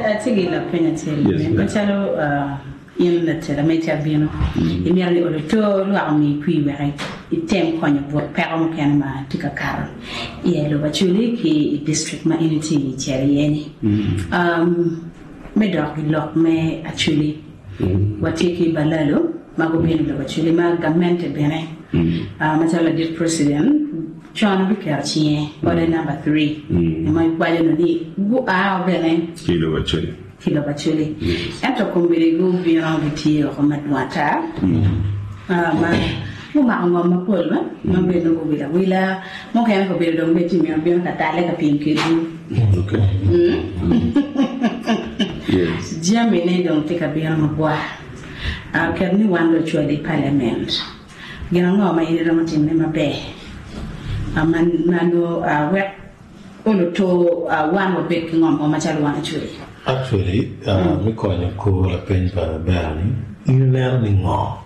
Atye ki lapeny acel macalo in latela ma itye abino, imito ni olo to lwak omi kwir wek item konyo but peko mukene ma tye ka kato i lobo Acholi ki i district ma in itye i cito iye ni. Me dok i lok me Acholi, watye ki balalo ma gubino i lobo Acholi ma gamente bene macalo ladit president con biketo cinge order number three ma iwaco nongo ni gua bene Ki i lobo Acholi. ki i lobo Acholi. Ento kombeddi gubino gitye woko madwong ata ma gumako ngom mapol ma bene nongo guwilo awila mukene kobedo dong bene ci myero bino ka talle ka pyem kedwu. Okay. Yes. Jamine dong tye ka bino magwar. Ket ni wan lucwal i paliament. Gin ango ma in iromo timone maber ma nongo wek olo to wan wabed ki ngom mo macalo wan Acholi? Actually, me konyo kor lapeny pa Rebecca ni, in ineno ni ngo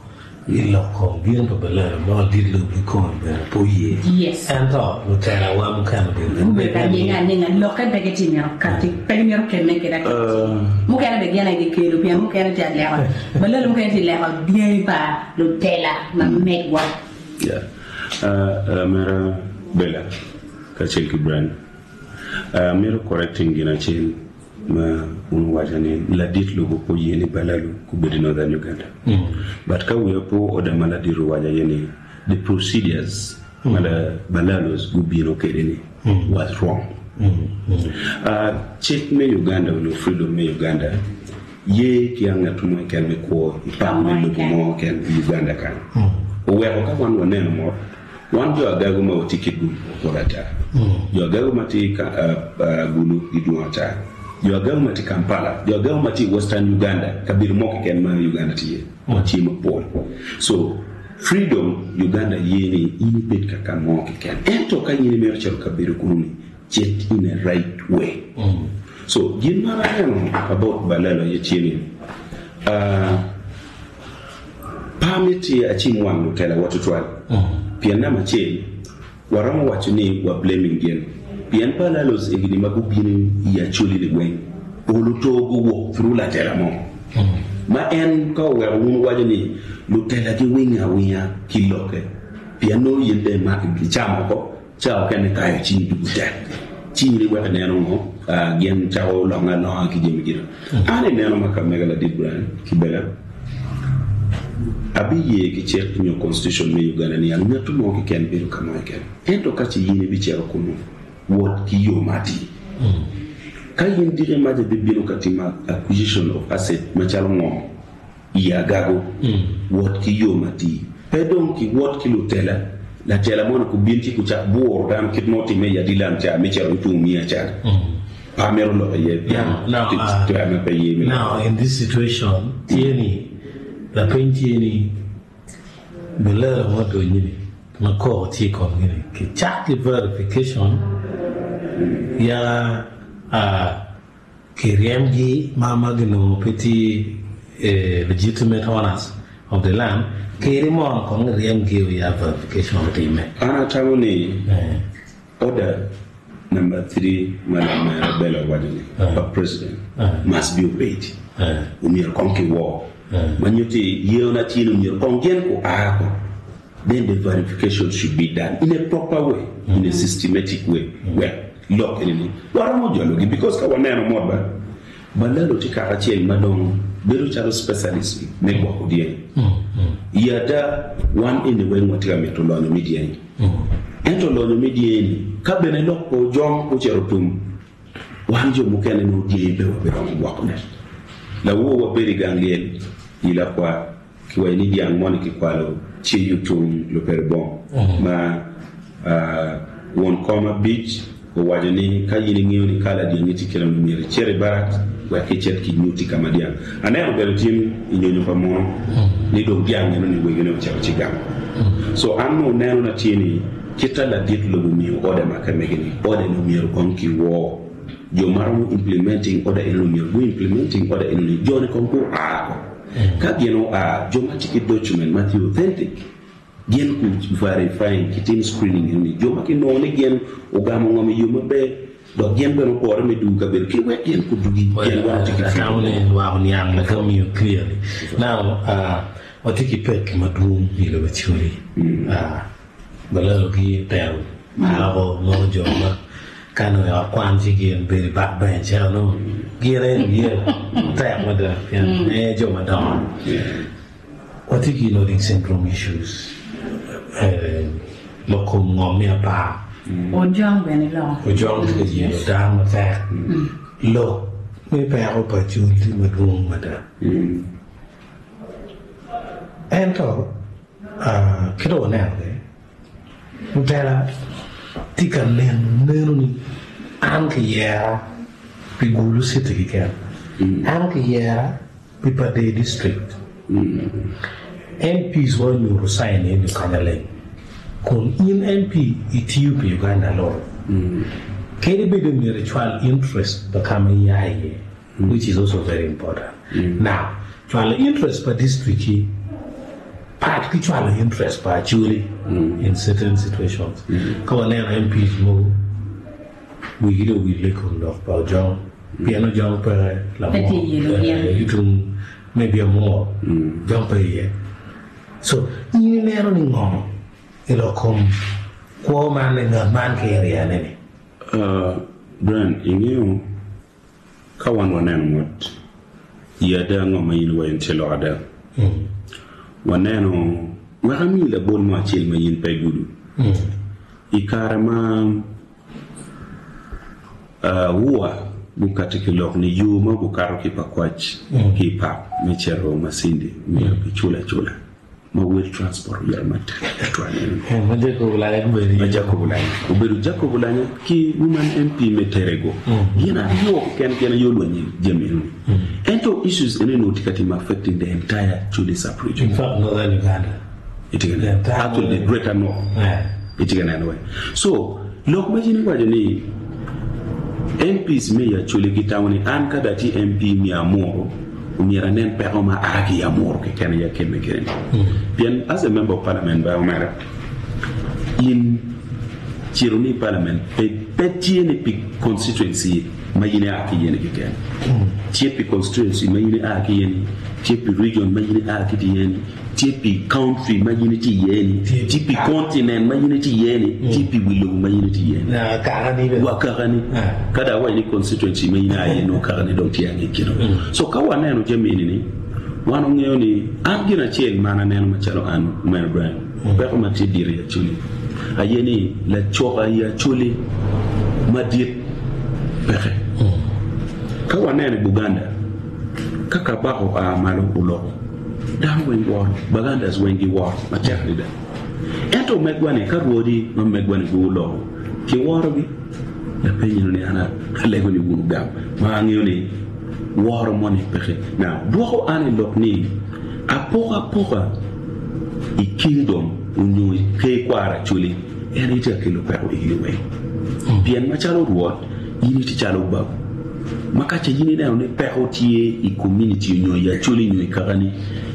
i lok kom bino pa Balelo ma ladit lobo kikome bene pe oye? Yes. Ento lutela wa mukene obedo ka Gubedo ka nege ni nyinge aninga lokke pe gitye mito kati pe gimito kemme kede akati. Mukene bene gin aye gikelo pien mukene tye aleko Balelo mukene tye leko dyangi pa lutela ma megwa. Yeah. Lamera Bella kacel ki Brian, amito correcting gin acel ma wun wuwaco ni ladit lobo pe oye ni Balalu gubed i Northern Uganda. But ka wiya po order ma ladit owaco aye ni the procedures ma Balalos gubino kwede ni was wrong. Cik me Uganda onyo freedom me Uganda Ye ki angat mo keken me kwo i pak me lobo mo keken i Uganda kany. Oweko ka wan waneno mot, wan jo Agago ma watye ki Gulu wapol ata. Jo Agago ma tye i Gulu gidwong ata. Jo Agago ma tye i Kampala, jo Agago ma tye i Western Uganda, kabedo mo keken ma Uganda tye iye, watye mapol. So, freedom Uganda ye ni in ibed ka ka mo keken. Ento ka in imito cito kabedo kunu ni, Cit in a right way. So gin ma aneno about Balelo aye tye ni pe amiti acim wang lutela wa tutwal pien namba acel waromo waco ni wa blaming gin pien Balalos egini ma gubino i Acholi ni weng olo to guwok through latela mo ma en ka oweko wun wuwaco ni lutela giwinge awinga ki lokke pien nongo in dong imako icamo oko Ca okene kayo cingi dugu tek, ci in iweko ineno ngo? Gin cako longe alonga ki jami gino. An ineno ma ka mega ladit Brian ki Bella, abiye ki cik nyo constitution me Uganda ni angeto mo keken bedo ka mo keken. Ento ka ce in ibicito kunu, wot ki yo ma atir. Ka in diki maca ibibino ka timo acquisition of asset macalo ngo? I agago, wot ki yo matir. Pe dong ki wot ki lutela. Latela moni kubin ci kucak bwuro dano kit ma otimme i Adilam ca me cito ki tung miya ca. Pe amito lok iye pien twer na pe ye me lok. Now in this situation tye ni lapeny tye ni bilelo ma odonyo ni ma koko tye i komgi ni kicak ki verification ya Kiryemgi ma ma ginongo pe tye legitimate owners of the land, keri mono kong iryemgi o ya verification otime. An atamo ni order number three ma lamera Bella owaco ni pa president must be obeyed. Omyero kong ki wor. Ma nyuti yeo na tye ni omyero kong gin ku aa ko then the verification should be done in a proper way, in a systematic way wek Lok eni ni waromo jologi because ka waneno mot ba Balalo tye kaka acel ma dong bedo calo specialist me gwoko dyangi. I ada wan eni weng watye ka mito lonyo me dyangi. Ento lonyo me dyangi ni ka bene lok pa ojong ocito tum wan jo mukene nongo dyangi pe wabiromo gwokone. Lawor wabedo i gang lyel i lakwar. Kiwaco ni dyang moni kikwalo ci otum luperibong ma won kom abic owaco ni ka in ingeyo ni kala dyangi tye kene onongo myero icit i barak wek icit kinyutti ka ma dyang. Aneno bene tin i nyonyo pa muno ni dong dyang eno ni wegine ocito ci gamo. So an nongo neno na tye ni kita ladit lobo omiyo order ma ka mege ni order ni omyero kong ki wor jo ma romo implementing order eno ni omyero gu implementing order eno ni jo ni kong gu aa ko. Ka gin oa, jo ma tye ki document ma tye authentic gin ku verifying ki tim screening eni. Jo ma kinongo ni gin ogamo ngom i yo maber. Dok gin bene opore me dugo kabedo ki wek gin gudugi pien wan watye ki Atamo freedom. ni lwak oniang like omiyo clearly. Now watye ki pekki madwong i lobo Acholi. Balalo gi otero loko mogo jo ma ka nongo i ot kwan ci gin bedo i back bench ento nongo gin aye luyela matek mada pien aye jo madongo. Watye ki loading syndrome issues, lok kom ngom me apar. Ojong bene loko. Ojong tye ka yelo dano matek. Lok me peko pa cul tye madwong mada. Ento kit ma waneno kwede, lutela tye ka neno neno ni an kiyera pi Gulu City keken, an kiyera Pi Pader District, MPs wa onyuto sign eni kanya leng kun in MP itiyo pi Uganda alone. Kadi bed omyero icwal interest pa kama iya iye which is also very important. Now, cwalo interest pa district ki pat ki cwalo interest pa Acholi in certain situations. Ka waneno MPs mogo wigi dong owille i kom lok pa Ojong pien Ojong peke lamwor ki tung maybe amwor Ojong pe iye so in ineno ni ngo i lok kom kwo man ni ngat man ki area ne ni? Brian, ingeyo ka wan waneno mot i ada ngo ma in iwaco ni tye lok ada? Waneno, wek amiyi labol mo acel ma in pe igudo. I kare ma Wua gukati ki lok ni yo ma gukato ki Pakwach ki i pak me cito Masindi myero kicul acula ma wel transport oyito matek tutwal eno. Ma Jacob Olanya gubedo Ma Jacob Olanya obedo Jacob Olanya ki woman MP me Terego gin aryo keken gin aye olwenyo i jami enoni. Ento issues eni onongo tye ka timo affecting the entire Acholi sub region. In fact Northern Uganda. Itye ka neno? Actually the greater north. Itye ka neno wee? So, lok ma in iwaco ni MPs me i Acholi gitamo ni an ka dong atye MP me Amuru, omyero anen peko ma aa ki i Amuru keken aye akemme kwede ni. Pien as a member of parliament bene omera, in cito ni i parliament pe pe tye ni pi constituency ma in ia ki iye ni keken. Tye pi constituency ma in ia ki iye ni, tye pi region ma in ia ki iye ni, Tye pi country ma in itye iye ni, tye pi continent ma in itye iye ni, tye pi wi lobo ma in itye iye ni. Wa kakani. Ka dong awaco ni constituency ma in a iye nongo kakani dong tye angec kino. So ka waneno jami eni ni, wan wangeyo ni an gin acel ma an aneno macalo an Omera Brian, peko ma tye dit i Acholi aye ni lacoka i Acholi madit peke. Ka waneno i Buganda, ka kabaka oa malo oloko, Dano weng woro, Bagandas weng giworo matek adada. Ento omegwa-ni, ka rwodi ma megwa-ni guloko, kiworogi? Lapeny eno ni an alego ni wun wugam, ma angeyo ni woro moni peke. Now, dwoko an i lok ni apokapoka i kingdom onyo i ker kwaro Acholi en aye tye ka kelo peko igi liweng. Pien macalo Rwot, in itye calo babu. Ma ka ce in ineno ni peko tye i community onyo i Acholi nyo i kakani,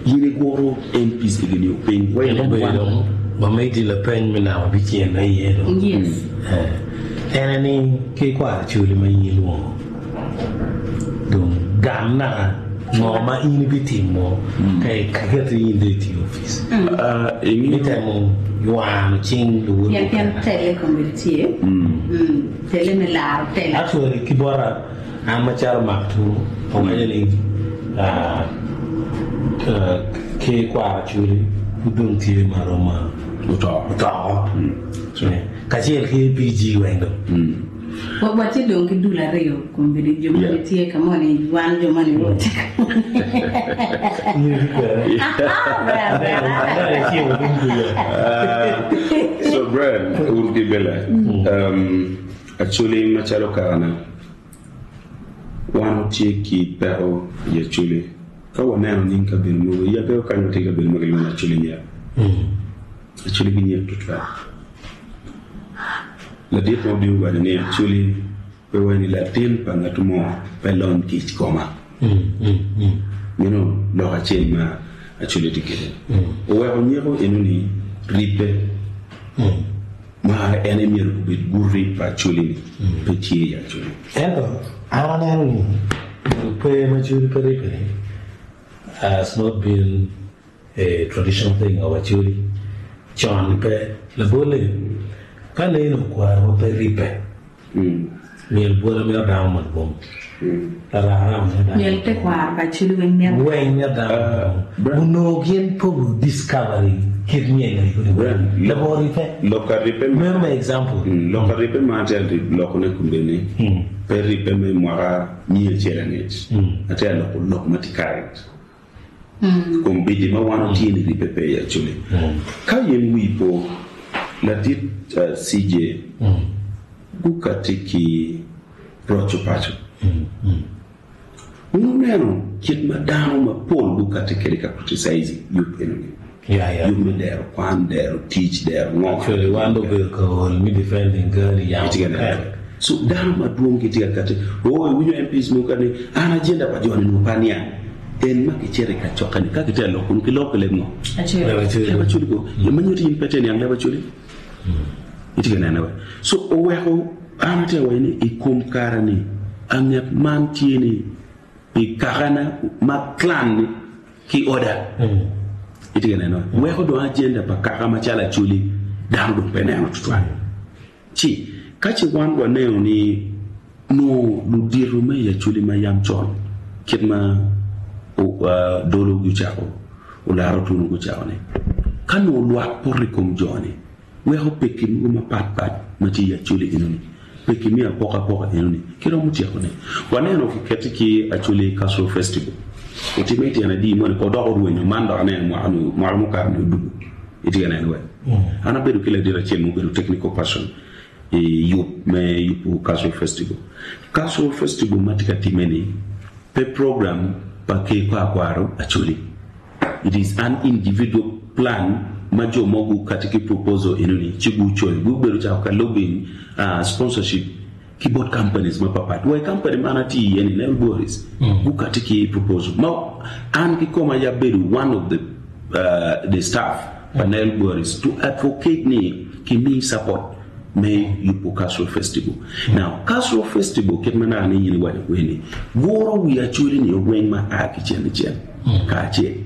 in iguro MPs egi nio piny. Wa En inen obedo wan. dong wameddi lapeny me namo abicel aye dong. Yes. Eh, en aye ni ki kwaro Acholi ma in ilwongo dong gam naka ngo ma in ibitimo ka iketi in dong itiyo i opic. Ah, ingeyo. Me temo ywano cing luwot Pien pien mukene. tele komedi tye. Tele me laro tela. Actually ki bota an macalo mak tunu awaco ni ker kwaro Acholi pud dong tye ma romo otoko kacel ki APG weng dong. Watye dong ki dul aryo kombeddi jo moni tye ka moni wan jo moni watye ka moni. So Brian un ki Bella, Acholi macalo kakana, wan watye ki peko i Acholi. Ka waneno nying kabedo mogo, i Ageo kany watye ki kabedo ma kilwongo ni Acholi Nyek. Acholi ginyek tutwal. Ladit mo bino waco ni Acholi Pe waco ni latin pa ngat mo pe lony tic koma. Meno lok acel ma Acholi tye kwede. Oweko nyeko eno ni ribbe. Ma en aye myero obed guti pa Acholi-ni, pe tye i Acholi. Ento an aneno ni bedo pe ma Acholi pe ribbe-ni has not been a traditional thing of Acholi. Con pe. Labolle, ka neno okwarowa pe ribbe, Myel bwola mito dano madwong. Larara mito dano Myel tekwaro pa Acholi weng mito. Weng mito dano madwong. Onongo gin pe gu discovery kit myel eni kodi weng. Labongo ribbe. Lok aribbe ma. Meno me example. Lok aribbe ma atye ka lokone kombeddi ni pe ribbe me mwaka miya acel angec. Atye ka loko lok ma tye current. Kombeddi ma wan watye ni ribbe pe i Acholi. Ka in wii po, ladit CJ gukatti ki roco paco. Wun wuneno kit ma dano mapol gukatti kwede ka criticizing yub eno-ni? Yub me dero kwan, dero tic, dero ngo. Actually wan dong obedo ka ol me defending girl i yamo Itye ka neno? matek. So dano madwong gitye ka kati, oo iwinyo MPs mogo kati ni an agenda pa joni nongo pe aniang. En ma kicito i kacokke ni ka kitye ka lok kunu kiloko ki leb ngo? Acholi. Leb Acholi. Leb Acholi ko. Ma nyuto in pe itye ka niang leb Acholi. Itye ka nene we. So oweko an atye ka waco ni i kom kare ni anget man tye ni pi kakana ma clan ni ki oda. Itye ka neno we. Weko dong agenda pa kaka macalo Acholi dano dong pe neno tutwal. Ci, ka ce wan waneno ni nongo ludito me i Acholi ma yam con, kit ma dolo gucako, olaro tunu gucako-ni, ka nongo lwak poto i kom jo-ni, weko pekki mogo mapat pat ma tye i Acholi enoni, pekki me apokapoka enoni, kiromo tyekone. Waneno kiketi ki Acholi Cultural Festival, otimme i tyen adi moni, ko dok orwenyo, man dok aneno mwaka mukato-ni odugo. Itye ka neno we? An abedo ki ladit acel ma obedo technical person i yub me yubo Cultural Festival. Cultural Festival ma tye ka timme ni pe program pa Ker Kwakwaro Acholi. It is an individual plan ma jo mo gukati ki proposal eno ni ci gucoyo. Gubedo cako ka lobbying sponsorship ki bot companies mapapat. Wa i company ma an atiyo iye ni, Nile Breweries, gukati ki proposal ma an kikoma aye abedo one of the the staff pa Nile Breweries to advocate ni kimi support me yubo Cultural Festival. Now, Cultural Festival kit ma naka ni in iwaco kwede ni guro wi Acholi ni weng ma a ki cen icen kacel.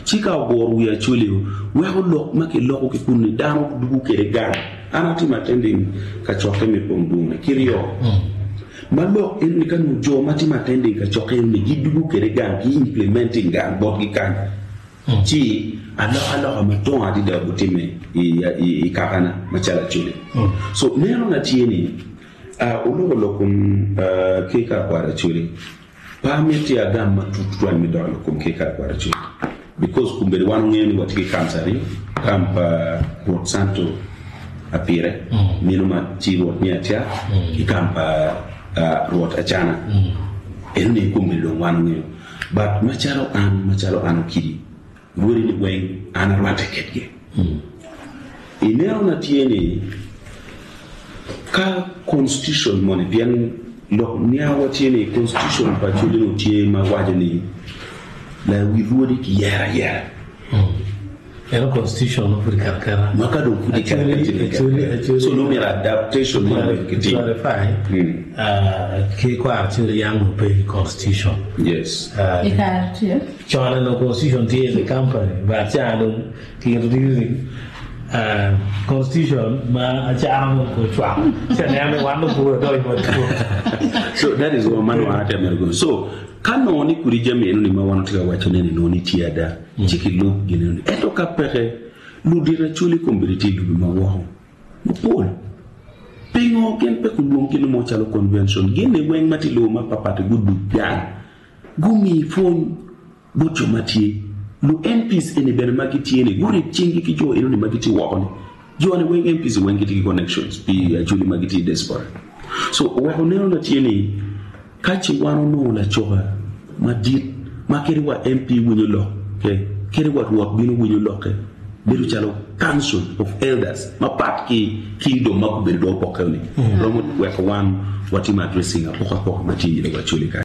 Ci ka oguro wi Acholi weko lok ma kiloko ki kun ni dano dugo kwede gang. An atimo attending kacokke me pong dwongne kiryo. Ma lok eno ni ka nongo jo ma timo attending kacokke eno ni gidugo kwede gang ki implementing gang botgi kany ci alokaloka madongo adada gutime i kakana macalo Acholi. So neno na tye ni oloko lok kom ker ka akwaro Acholi. Pe amiti agam matut tutwal me dok lok kom ker ka akwaro Acholi because kombeddi wan wangeyo ni watye ki camps aryo, camp pa Rwot Santo Apire meno ma tye Rwot me Acar ki camp pa Rwot Acana. Eno ni kombeddi dong wan wangeyo but macalo an macalo an Okidi Rwodi ni weng an arwatte kedgi. I neno na tye ni ka constitution moni pien lok niango wa tye ni constitution pa Acholi ni tye ma waco ni lawi rwodi ki yero ayera. Eno constitution ma pud iketo aketa. Ma ka dong pud iketo aketa ci Acholi, Acholi, So nongo myero adaptation mo myero kitim. Clarify, ki kwaro Acholi yang nongo pe ki constitution. Yes. I kare tye. Con onongo constitution tye i the company but ca dong ki introducing constitution ma acaka mono pe ocwako ci aneno ni wan dong pe wadonyo matut. So that is what man wan atye amito So ka nongo ni kodi jami eno ni ma wan watye ka waco ne ni nongo ni tye ada ci ki lub gin eno ni ento ka peke ludito Acholi kombeddi tye i lobe ma woko mapol pingo gin pe kulwong gin mo calo convention gin ni weng ma tye i lobo mapapat gudug gang Gumi pwony bot jo ma tye. Lu MPs eni bene ma gitye ni gurib cinggi ki jo enoni ma gitye woko ni. Jo ni weng MPs weng gitye ki connections pi Acholi ma gitye i diaspora. So oweko neno na tye ni ka ce wan onongo lacoka madit ma kadi wa MP winyo lokke kadi wa Rwot bino winyo lokke bedo calo council of elders mapat ki kingdom ma gubedo dong opokke ni romo weko wan watimo addressing apokapoka ma tye i lobo Acholi kany.